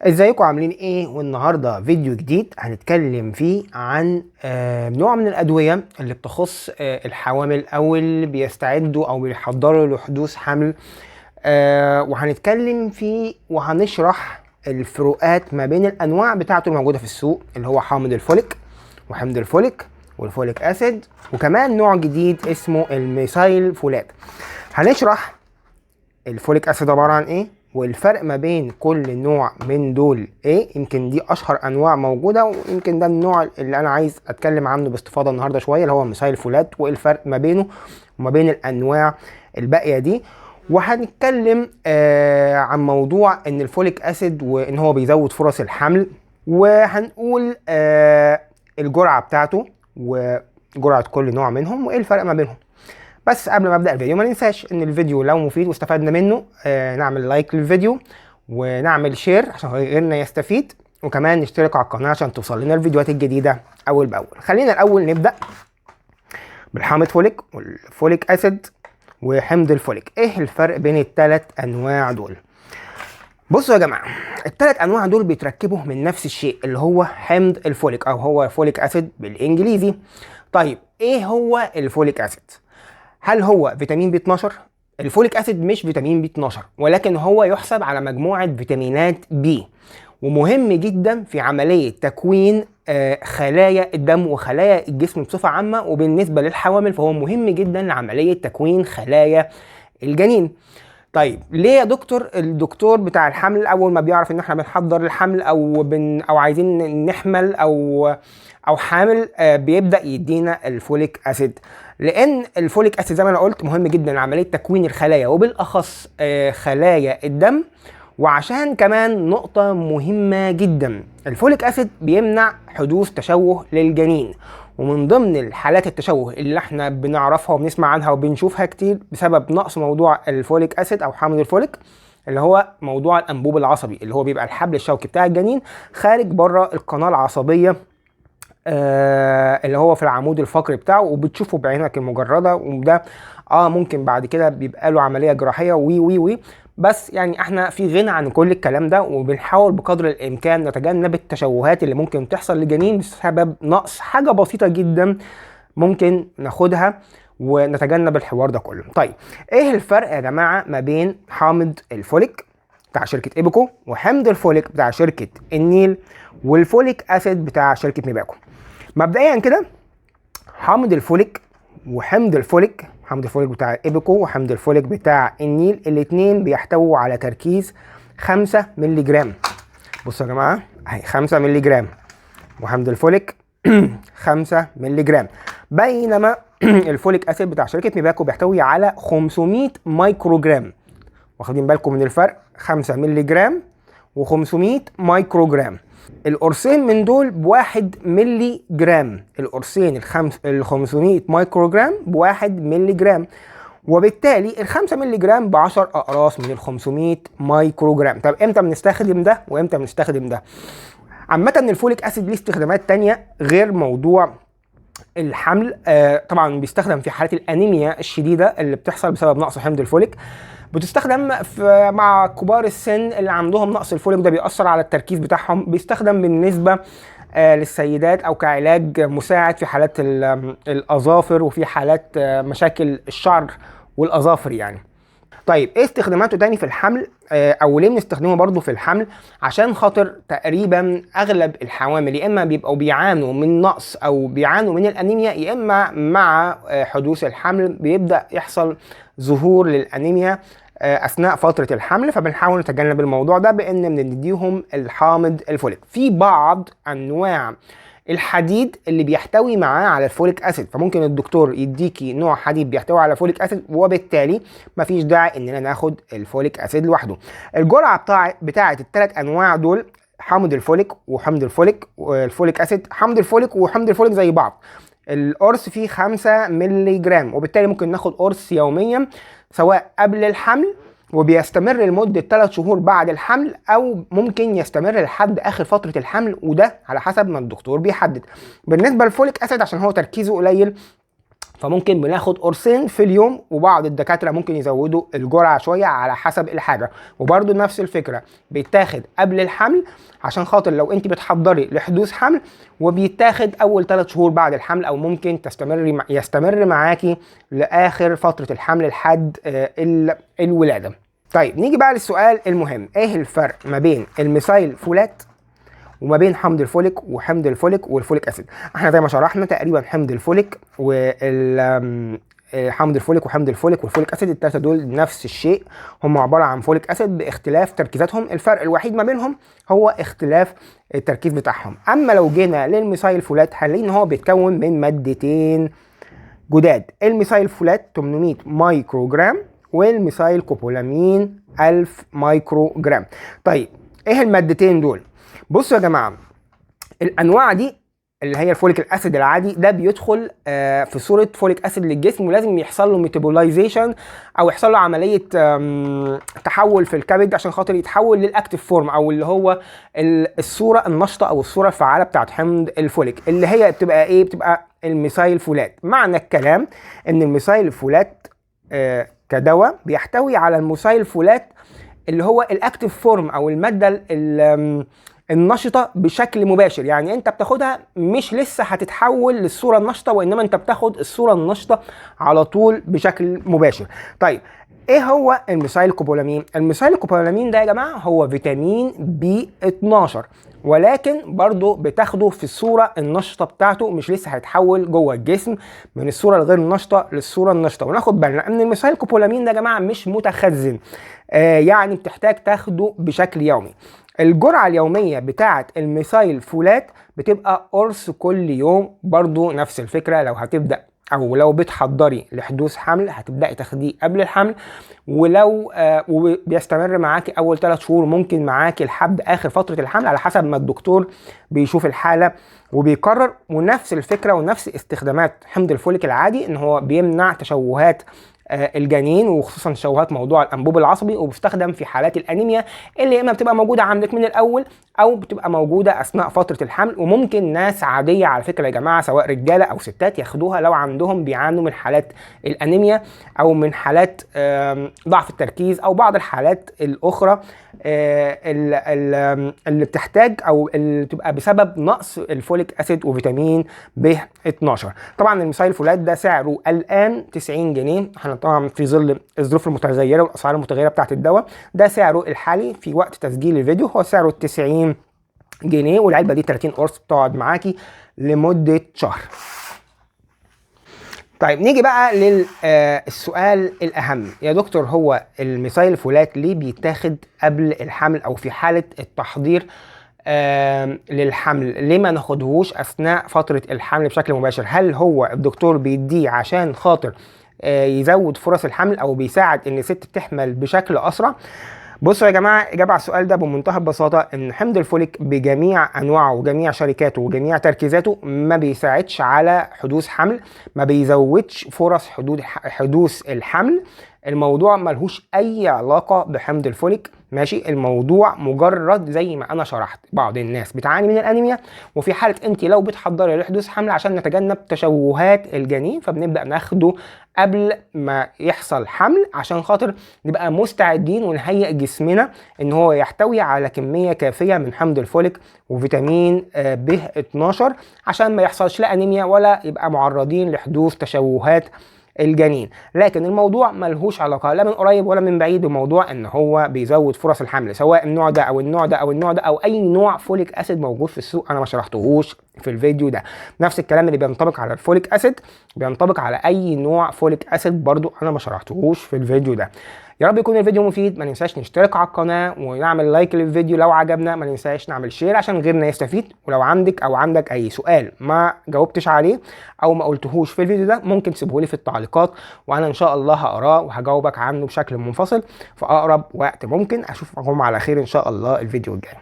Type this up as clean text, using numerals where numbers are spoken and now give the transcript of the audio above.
ازيكم عاملين ايه؟ والنهارده فيديو جديد هنتكلم فيه عن نوع من الادوية اللي بتخص الحوامل او اللي بيستعدوا او بيحضروا لحدوث حمل، وهنتكلم فيه وهنشرح الفروقات ما بين الانواع بتاعته الموجودة في السوق، اللي هو حامض الفوليك وحمض الفوليك وال folic acid، وكمان نوع جديد اسمه ال methylfolate. هنشرح ال folic acid عبارة عن ايه والفرق ما بين كل نوع من دول ايه. يمكن دي اشهر انواع موجودة، ويمكن ده النوع اللي انا عايز اتكلم عنه باستفاضة النهارده شوية، اللي هو methylfolate، وايه الفرق ما بينه وما بين الانواع الباقية دي. وهنتكلم عن موضوع ان ال folic acid وان هو بيزود فرص الحمل، وهنقول الجرعة بتاعته وجرعه كل نوع منهم وايه الفرق ما بينهم. بس قبل ما ابدا الفيديو ما ننساش ان الفيديو لو مفيد واستفدنا منه نعمل like للفيديو ونعمل share عشان غيرنا يستفيد، وكمان نشترك على القناة عشان توصل لنا الفيديوهات الجديدة اول باول. خلينا الاول نبدا بالحامض فوليك وال folic acid وحمض الفوليك. ايه الفرق بين الثلاث انواع دول؟ بصوا يا جماعة، الثلاث انواع دول بيتركبوا من نفس الشيء اللي هو حمض الفوليك او هو folic acid بالانجليزي. طيب ايه هو ال folic acid؟ هل هو فيتامين B 12؟ ال folic acid مش فيتامين B 12، ولكن هو يحسب على مجموعة فيتامينات B، ومهم جدا في عملية تكوين خلايا الدم وخلايا الجسم بصفة عامة، وبالنسبة للحوامل فهو مهم جدا لعملية تكوين خلايا الجنين. طيب ليه يا دكتور الدكتور بتاع الحمل اول ما بيعرف ان احنا بنحضر الحمل او عايزين نحمل او حامل بيبدا يدينا ال folic acid؟ لان ال folic acid زي ما انا قلت مهم جدا لعملية تكوين الخلايا، وبالاخص خلايا الدم. وعشان كمان نقطة مهمة جدا، ال folic acid بيمنع حدوث تشوه للجنين، ومن ضمن الحالات التشوه اللي احنا بنعرفها وبنسمع عنها وبنشوفها كتير بسبب نقص موضوع ال folic acid او حامض الفوليك، اللي هو موضوع الانبوب العصبي، اللي هو بيبقى الحبل الشوكي بتاع الجنين خارج بره القناة العصبية اللي هو في العمود الفقري بتاعه، وبتشوفه بعينك المجردة، وده ممكن بعد كده بيبقى له عملية جراحية وي وي وي. بس احنا في غنى عن كل الكلام ده، وبنحاول بقدر الامكان نتجنب التشوهات اللي ممكن تحصل للجنين بسبب نقص حاجة بسيطة جدا ممكن ناخدها ونتجنب الحوار ده كله. طيب ايه الفرق يا جماعة ما بين حامض الفوليك بتاع شركة ايبكو وحمض الفوليك بتاع شركة النيل وال folic acid بتاع شركة ميباكو؟ مبدئيا كده حامض الفوليك وحمض الفوليك، حمض الفوليك بتاع ايبكو وحمض الفوليك بتاع النيل، الاتنين بيحتووا على تركيز 5 مللي جرام. بصوا يا جماعة اهي 5 مللي جرام، وحمض الفوليك 5 مللي جرام، بينما ال folic acid بتاع شركة ميباكو بيحتوي على 500 مايكرو جرام. واخدين بالكم من الفرق؟ 5 مللي جرام و500 مايكرو جرام. القرصين من دول ب1 ملي جرام، القرصين ال 500 مايكرو جرام ب1 ملي جرام، وبالتالي ال5 ملي جرام ب10 أقراص من ال 500 مايكرو جرام. طب امتى بنستخدم ده وامتى بنستخدم ده؟ عامة ال folic acid ليه استخدامات تانية غير موضوع الحمل. طبعا بيستخدم في حالات الانيميا الشديدة اللي بتحصل بسبب نقص حمض الفوليك، بتستخدم مع كبار السن اللي عندهم نقص الفوليك، ده بيأثر على التركيز بتاعهم. بيستخدم بالنسبة للسيدات أو كعلاج مساعد في حالات الأظافر وفي حالات مشاكل الشعر والأظافر يعني. طيب ايه استخداماته تاني في الحمل؟ او ليه بنستخدمه برضو في الحمل؟ عشان خاطر تقريبا اغلب الحوامل يا اما بيبقوا بيعانوا من نقص او بيعانوا من الانيميا، يا اما مع حدوث الحمل بيبدا يحصل ظهور للانيميا اثناء فترة الحمل، فبنحاول نتجنب الموضوع ده بان بنديهم الحامض الفوليك. في بعض انواع الحديد اللي بيحتوي معاه على ال folic acid، فممكن الدكتور يديكي نوع حديد بيحتوي على folic acid، وبالتالي مفيش داعي اننا ناخد ال folic acid لوحده. الجرعة بتاعه الثلاث انواع دول، حامض الفوليك وحمض الفوليك وال folic acid، حامض الفوليك وحمض الفوليك زي بعض، القرص فيه 5 مللي جرام، وبالتالي ممكن ناخد قرص يوميا سواء قبل الحمل وبيستمر لمدة 3 شهور بعد الحمل، أو ممكن يستمر لحد آخر فترة الحمل، وده على حسب ما الدكتور بيحدد. بالنسبة لل folic acid عشان هو تركيزه قليل فممكن بناخد قرصين في اليوم، وبعض الدكاترة ممكن يزودوا الجرعة شوية على حسب الحاجة. وبرده نفس الفكرة بيتاخد قبل الحمل عشان خاطر لو انت بتحضري لحدوث حمل، وبيتاخد اول 3 شهور بعد الحمل، او ممكن يستمر معاكي لاخر فترة الحمل لحد الولادة. طيب نيجي بقى للسؤال المهم، ايه الفرق ما بين ال methylfolate وما بين حمض الفوليك وحمض الفوليك وال folic acid؟ احنا زي ما شرحنا تقريبا حمض الفوليك وال حمض الفوليك وحمض الفوليك وال folic acid الثلاثة دول نفس الشيء، هم عبارة عن folic acid باختلاف تركيزاتهم، الفرق الوحيد ما بينهم هو اختلاف التركيز بتاعهم. اما لو جينا لل methylfolate هنلاقي ان هو بيتكون من مادتين جداد، ال methylfolate 800 مايكرو جرام وال methylcobalamin 1000 مايكرو جرام. طيب ايه المادتين دول؟ بصوا يا جماعة، الانواع دي اللي هي ال folic acid العادي ده بيدخل في صوره folic acid للجسم، ولازم يحصل له metabolization او يحصل له عملية تحول في الكبد عشان خاطر يتحول لل active form، او اللي هو الصورة النشطه او الصورة الفعالة بتاعت حمض الفوليك، اللي هي بتبقى ايه؟ بتبقى ال methylfolate. معنى الكلام ان ال methylfolate كدواء بيحتوي على ال methylfolate اللي هو ال active form او المادة النشطه بشكل مباشر، يعني انت بتاخدها مش لسه هتتحول للصورة النشطه، وانما انت بتاخد الصورة النشطه على طول بشكل مباشر. طيب ايه هو ال methylcobalamin؟ ال methylcobalamin ده يا جماعة هو فيتامين B 12، ولكن برضو بتاخده في الصورة النشطه بتاعته، مش لسه هيتحول جوه الجسم من الصورة الغير النشطه للصورة النشطه. وناخد بالنا ان ال methylcobalamin ده يا جماعة مش متخزن، يعني بتحتاج تاخده بشكل يومي. الجرعة اليومية بتاعه ال methylfolate بتبقى قرص كل يوم، برضو نفس الفكرة لو هتبدا او لو بتحضري لحدوث حمل هتبداي تاخديه قبل الحمل، ولو وبيستمر معاكي اول 3 شهور، ممكن معاكي لحد اخر فترة الحمل على حسب ما الدكتور بيشوف الحالة وبيقرر. ونفس الفكرة ونفس استخدامات حمض الفوليك العادي، ان هو بيمنع تشوهات الجنين، وخصوصا تشوهات موضوع الانبوب العصبي، وبيستخدم في حالات الانيميا اللي اما بتبقى موجودة عندك من الاول او بتبقى موجودة اثناء فترة الحمل. وممكن ناس عادية على فكرة يا جماعة، سواء رجاله او ستات، ياخدوها لو عندهم بيعانوا من حالات الانيميا او من حالات ضعف التركيز او بعض الحالات الاخرى اللي بتحتاج او اللي بتبقى بسبب نقص ال folic acid وفيتامين ب 12. طبعا ال methylfolate ده سعره الان 90 جنيه، احنا طبعا في ظل الظروف المتغيره والاسعار المتغيره بتاعت الدواء، ده سعره الحالي في وقت تسجيل الفيديو هو سعره 90 جنيه، والعلبه دي 30 قرص بتقعد معاكي لمدة شهر. طيب نيجي بقى للسؤال الأهم، يا دكتور هو ال methylfolate ليه بيتاخد قبل الحمل أو في حالة التحضير للحمل؟ ليه ما ناخدهوش أثناء فترة الحمل بشكل مباشر؟ هل هو الدكتور بيديه عشان خاطر يزود فرص الحمل أو بيساعد إن الست تحمل بشكل أسرع؟ بصوا يا جماعة، إجابة على السؤال ده بمنتهى البساطة إن حمض الفوليك بجميع أنواعه وجميع شركاته وجميع تركيزاته ما بيساعدش على حدوث حمل، ما بيزودش فرص حدوث الحمل. الموضوع ملهوش أي علاقة بحمض الفوليك، ماشي؟ الموضوع مجرد زي ما أنا شرحت، بعض الناس بتعاني من الأنيميا، وفي حالة أنت لو بتحضري لحدوث حمل عشان نتجنب تشوهات الجنين فبنبدأ ناخده قبل ما يحصل حمل عشان خاطر نبقى مستعدين ونهيئ جسمنا ان هو يحتوي على كمية كافية من حمض الفوليك وفيتامين ب 12 عشان ما يحصلش لا انيميا ولا يبقى معرضين لحدوث تشوهات الجنين. لكن الموضوع ملهوش علاقة لا من قريب ولا من بعيد بموضوع ان هو بيزود فرص الحمل، سواء النوع ده او النوع ده او النوع ده او اي نوع folic acid موجود في السوق انا ما شرحتهوش في الفيديو ده. نفس الكلام اللي بينطبق على ال folic acid بينطبق على اي نوع folic acid برضو انا ما شرحتهوش في الفيديو ده. يا رب يكون الفيديو مفيد، ما ننساش نشترك على القناة ونعمل like للفيديو لو عجبنا، ما ننساش نعمل share عشان غيرنا يستفيد. ولو عندك او عندك اي سؤال ما جاوبتش عليه او ما قلتهوش في الفيديو ده ممكن تسيبهولي في التعليقات، وانا ان شاء الله هقراه وهجاوبك عنه بشكل منفصل في اقرب وقت ممكن. اشوفكم على خير ان شاء الله الفيديو الجاي.